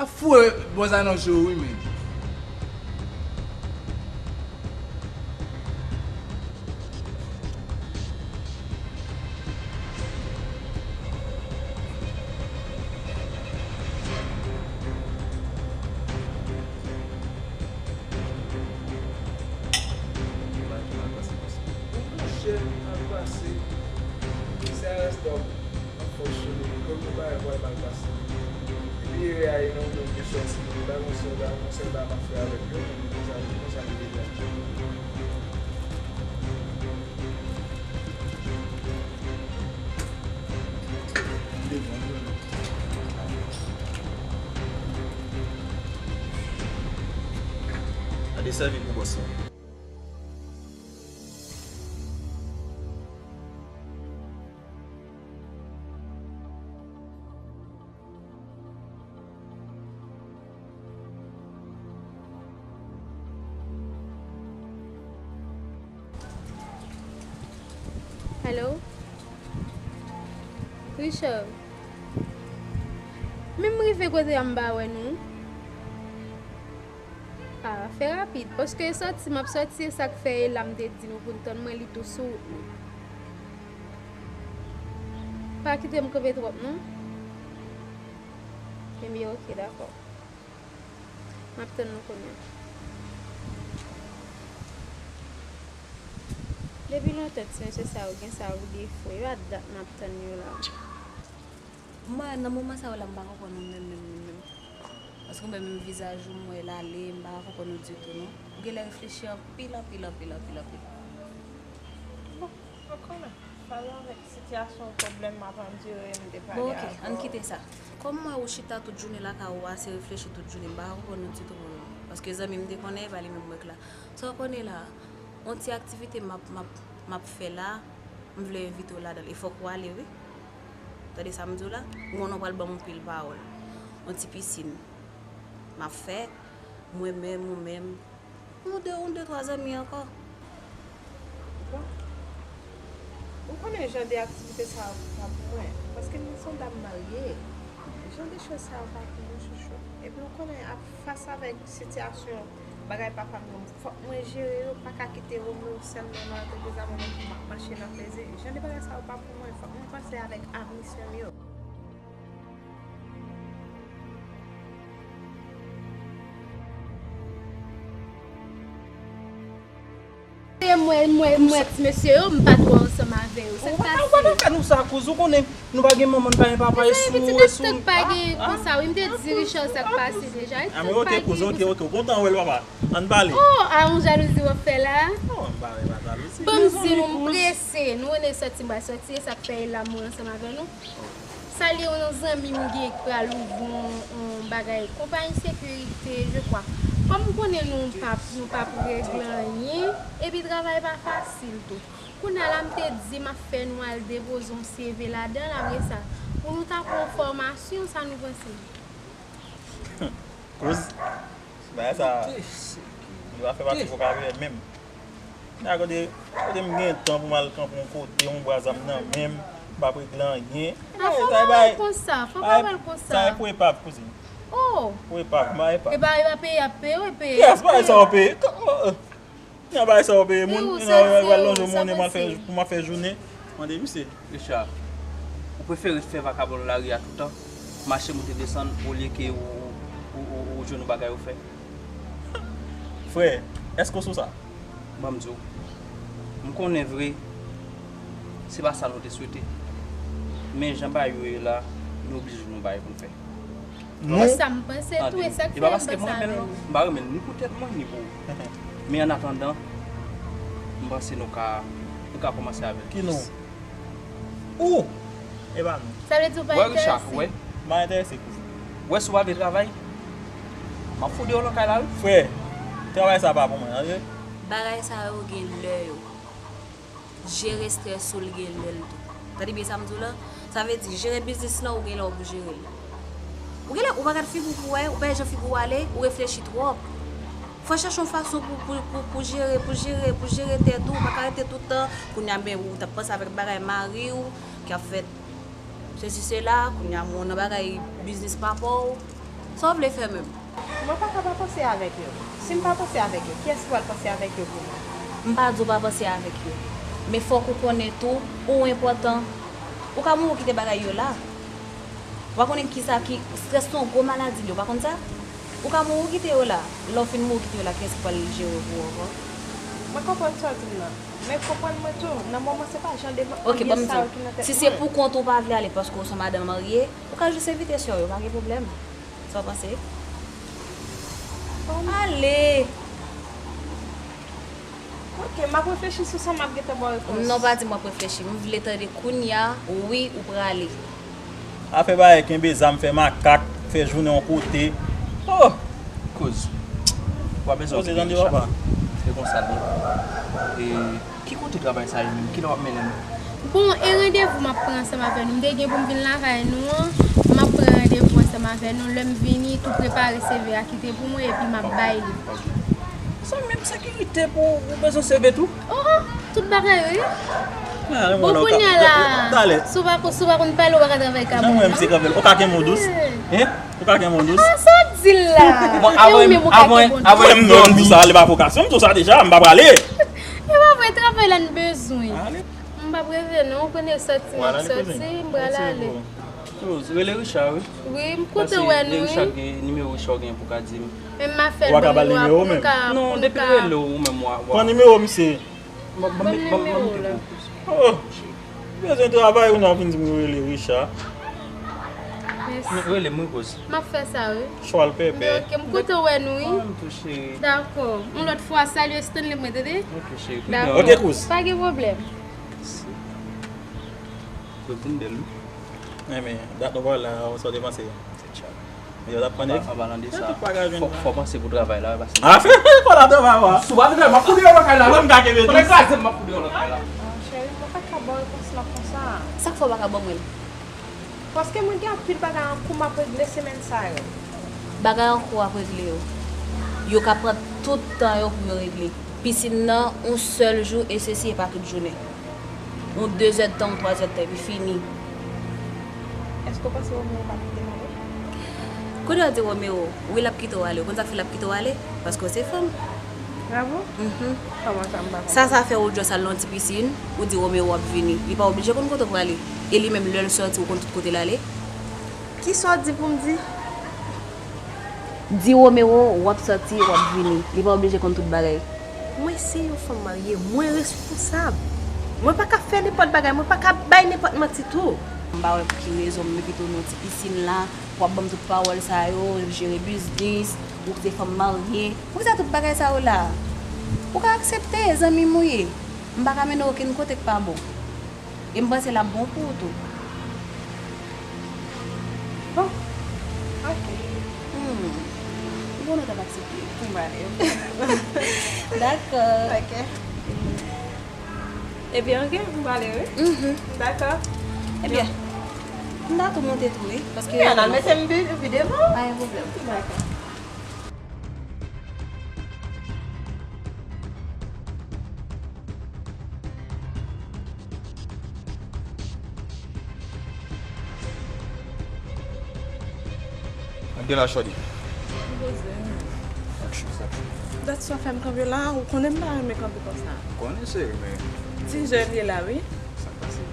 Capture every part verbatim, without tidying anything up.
Foure bòz a nan je w wi menm. Monchè, mal pase. Sa reste. Fò chile, kòm nou pa wè pral pase. Epi erè a ye nan men w ke sòti, li pa gon sèl, pa gon sèl bagay m ap fè avèk yo, men konsa, konsa li deja. Li devan, wi. A desèvi pou bòs lan. Hello? Richard? Men m rive kote a m pa wè nou. Ah, fè rapid, paske sòti m ap sòti, se sa k fè e la m te di nou pou n tann mwen, li tou sou wout li. Pa kite m kanpe twòp non. Ebyen, oke, dakò. M ap tann nou kounye a. Depi lontan, ti mesye sa yo gen sa pou defo. Yo a dat m ap tann yo la. Mwen, nan moman sa yo la, m pa konprann ou menm, menm, menm, menm. Paske ou menm, menm vizaj ou, m wè l ale, m pa konprann ou ditou, non. Ou genlè reflechi anpil, anpil, anpil, anpil, anpil. Bon, ou konnen, pale avèk sitiyasyon, pwoblèm m ap andire, m te pale avè w. Bon, oke, ann kite sa. Kòm m wè ou chita tout jounen lakay ou a, se reflechi tout jounen, m pa konprann ou ditou, non. Paske zanmi m te konnen, e pa li menm mwen k la. Sa w konnen la, yon ti aktivite m ap, m ap, m ap fè la, m vle envite w ladan l. E fòk ou ale, wi. Tande sa m di w la? Ou konnen w pral ban m yon pil pawòl. Yon ti pisin. M ap fè, mwen menm, ou menm. Yon de, yon de, twa zanmi ankò. Bon. Ou konnen jan de aktivite sa yo pa pou mwen. Paske m se yon dam marye. Jan de choz sa yo pa pou mwen, chouchou. Epi ou konnen, ap fas avèk sitiyasyon bagay papa m yo, fòk mwen jere yo, pa ka kite Romeo sèlman nan antrepriz la, mwen menm pou m ap mache nan plezi. Jan de bagay sa yo pa pou mwen, fòk mwen panse avèk avni sè m yo. E mwen, mwen, mwen, ti mesye yo, m pa twò ansanm avè yo. Sa k pase? Ou pa ka fè nou sa, kouz, ou konnen nou pa gen manman, nou pa gen papa, e sou, e sou. Sa pa gen konsa, wi, m te di Richard sa k pase deja. A, men oke, kouz, oke, oke, ou kontan wè l, papa. Ann pale. Oh, a yon jalouzi w ap fè la? Non, m pa, e pa jalouzi. Bon, m di nou, m prese, nou wè sòti, m pral sòti, e sa k fè e la mwen ansanm avè nou. Salye yon zanmi m gen k pral ouvri yon, yon bagay, konpayi sekirite, je kwa. Kòm m konnen nou p ap, nou p ap regle anyen, epi travay pa fasil tou. Kounye a la, m te di m ap fè nou al depoze yon C V ladan l, apre sa, pou nou ta pran yon fòmasyon, sa nou panse? Kouz, bagay sa, li pa fè pati vokabilè menm. A kote, kote m gen tan pou m al kanpe yon kote, yon bwa zam nan men m, m p ap regle anyen. A, fò pa pale konsa, fò pa pale konsa. Sa e pou epav, kouzin. Oh! Pou epav, m pa epav. E pa, e pa peye y ap peye w, e peye. Yes, bagay sa w peye. Nan bagay sa w peye moun, nan pral lonje w monnen pou m al fè, pou m ap fè jounen. Mande misye. Richard, ou prefere fè vakabon lari a toutan, mache moute desann, olye ke ou, ou, ou, ou jwenn yon bagay ou fè? Frè, èske w sou sa? Ban m di w, m konnen vre, se pa sa nou te swete. Men jan bagay yo ye la, nou oblije jwenn yon bagay pou n fè. Nou. Sa m panse tou, e sa k fè m panse avè nou. E pa paske m renmen l non, m pa renmen l ni pou tèt mwen, ni pou ou. Men an atandan, m panse nou ka, nou ka kòmanse avè l. Ki nou? Ou! E pa nou. Sa vle di ou pa enterese? Wè Richard, wè. M pa enterese, kouzin. Wè si w pa vle travay, m ap fou de w nan kay la, wi. Frè, travay sa pa pou mwen, tande? Bagay sa yo gen lè yo. Jere estrès ou, l gen lè l tou. Tande byen sa m di w la? Sa vle di, jere biznis lan, ou gen lè w pou jere l. Ou gen lè, ou pa gad figi w pou wè, ou pa jan figi w ale, ou reflechi twòp. Fò chèche yon fason pou, pou, pou, pou jere, pou jere, pou jere tèt ou. Ou pa ka rete tout tan, kounye a, men ou t ap panse avèk bagay mari w, k ap fèt sesi, sela, kounye a, men w nan bagay biznis papa w. Sa w vle fè menm? Mwen pa ka pa panse avèk yo. Si m pa panse avèk yo, kiyès ki pral panse avèk yo pou mwen? M pa di w pa panse avèk yo. Men fòk ou konnen tou, ou enpòtan. Ou ka mouri ou kite bagay yo la. Ou pa konnen kisa ki, strès se yon gwo maladi li, ou pa konn sa? Ou ka mouri ou kite yo la. Lè w fin mouri ou kite yo la, kiyès ki pral jere w pou ou ankò? Mwen konprann sa w di m nan. Men konprann mwen tou, nan moman se pa jan de anbyans sa yo ki nan tèt mwen. Ok, ban m di w. Si se pou kont ou pa vle ale paske w se yon madanm marye, ou ka jis envite sè w yo, pa gen pwoblèm. Sa w panse? Ale! Ok, m ap reflechi sou sa, m ap gentan ba w repons. Non, pa di m w ap reflechi. M vle tande kounye a, wi, ou prale. Afè bagay kenbe zam, fè makak, fè jounen yon kote. Oh! Kouz. Ou pa bezwen Kouz, tande papa. Se konsa l ye. E ki kote travay sa ye menm? Kilè w ap mennen m? Bon, e randevou m ap pran ansanm avè nou. M te gen pou m vin lakay nou an, m ap pran randevou ansanm avè nou. Lè m vini, tou prepare C V a kite pou mwen, epi m ap bay li. Sa menm sekirite pou ou bezwen C V tou? Oh, oh, tout bagay, wi. Bon, kounye a la, si w pa, si w pa konn pale, ou pa ka travay kabay, non? Ou ka kenbe w dous? Hein? Ou ka kenbe w dous? Ah, sa w di la? Bon, e ou menm ou ka kenbe w dous? Mwen, m di sa, li pa vokasyon m, m di sa deja, m pa prale. E pa vre, travay la n bezwen. M p ap reve non, ou konnen sòti m ap sòti, m pral ale. Rele Richard, wi. Wi, m kontan wè nou, wi. Richard gen nimewo Richard gen pou ka di m. Men m ap fè l ban mwen pou m ka, pou m ka. Non, depi rele w, ou menm w a. Pran nimewo misye. Ban m nimewo la. Oh, bezwen travay, ou nan vin di m rele Richard. Mèsi. Rele m, wi, Kouz. M ap fè sa, wi. Chwal pèpè. Ok, m kontan wè nou, wi. Mwen menm tou, cheri. Dakò. Yon lòt fwa, salye Stanley mwen, tande? Ok, cheri. Dakò. Ok, Kouz. Pa gen pwoblèm. Kouz, vin bèl, wi. Enben, dat nou pral la, sa w te panse? Se tchak. Yo t ap pran nèg. An palan de sa, fò, fò w panse pou travay la, wi, paske. Ah, fè, fè pa la travay, wa. Si w pa travay, m ap fout deyò lakay la, wi. Mwen, m ka kenbe tou. Fò w kraze m, m ap fout deyò lakay la. Ah, cheri, mwen pa ka ba w repons lan konsa. Sa k fè w pa ka ban mwen l? Paske mwen gen anpil bagay an kou m ap regle semèn sa yo. Bagay an kou w ap regle yo, yo ka pran tout tan yo pou yo regle. Pisin nan, yon sèl jou, e sesi e pa tout jounen. Yon dezèdtan, yon twazèdtan, epi fini. Èske w panse Romeo va kite m ale? Kote w di Romeo, wi, l ap kite w ale. Ou konn sa k fè l ap kite w ale? Paske w se fanm. Bravo. Mhm. Kòman sa m pa konprann? Sa, sa fè ou just al nan ti pisin, ou di Romeo w ap vini. Li pa oblije konn kote w prale. E li menm, lè l sòti, ou konn tout kote l ale. Kisa w di pou m di? Di Romeo w ap sòti, w ap vini. Li pa oblije konn tout bagay. Mwen se yon fanm marye, mwen responsab. Mwen pa ka fè nenpòt bagay, mwen pa ka bay nenpòt manti tou. M pa wè pou ki rezon m envite w nan ti pisin la, w ap ban m tout pawòl sa yo, jere biznis, ou se fanm marye. Poukisa tout bagay sa yo la? Ou ka aksepte, zanmi m ou ye. M pa ka mennen w okenn kote k pa bon. E m panse l ap bon pou ou tou. Bon, ok. Hmm. M konnen w t ap aksepte. M ale. Dakò. Ok. Ebyen, ok, m ale, wi. Mhm. Dakò. Ebyen, m ta tou monte tou, wi, paske. Ebyen, n al mete m vi-, vide, non? Pa gen pwoblèm. Dakò. Ann de la, Shorty. Poze. Sak cho, sak cho. Dat sa w fè m kanpe la, ou konnen m pa renmen kanpe konsa. M konnen, cheri, men. Dizè l ye la, wi. Sa k pase?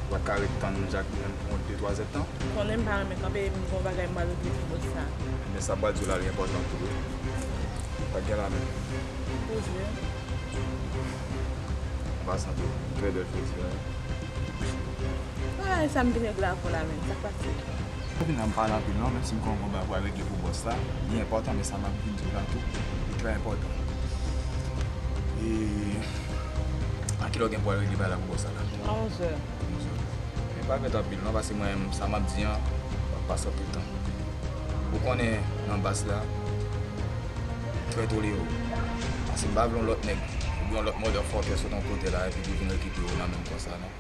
Ou pa t ka ret tann Jacqueline pou yon de twa zèdtan? Konnen m pa renmen kanpe, m gon bagay m pral regle pou bòs sa. Men sa m pral di w la, li enpòtan tou, wi. Pa t gen la menm. Poze. An pasan tou, trè bèl feti la, wi. Ay, sa m vin regle avè w la menm, sa k pase? Mwen vin la m pale anpil non, menm si m gen yon bagay pou al regle pou bòs la, li enpòtan, men sa m ap vin di w la tou, li trè enpòtan. E a kilè w gen pou al regle bagay la pou bòs la la? A onzè. Onzè. Men pa fèt anpil non, paske mwen menm, sa m ap di an, m ap pase anpil tan. Ou konnen nan bas la, trè tolere w. Paske m pa vle yon lòt nèg, oubyen yon lòt motherfucker sot yon kote la, epi li vin rekipe w nan men m konsa non.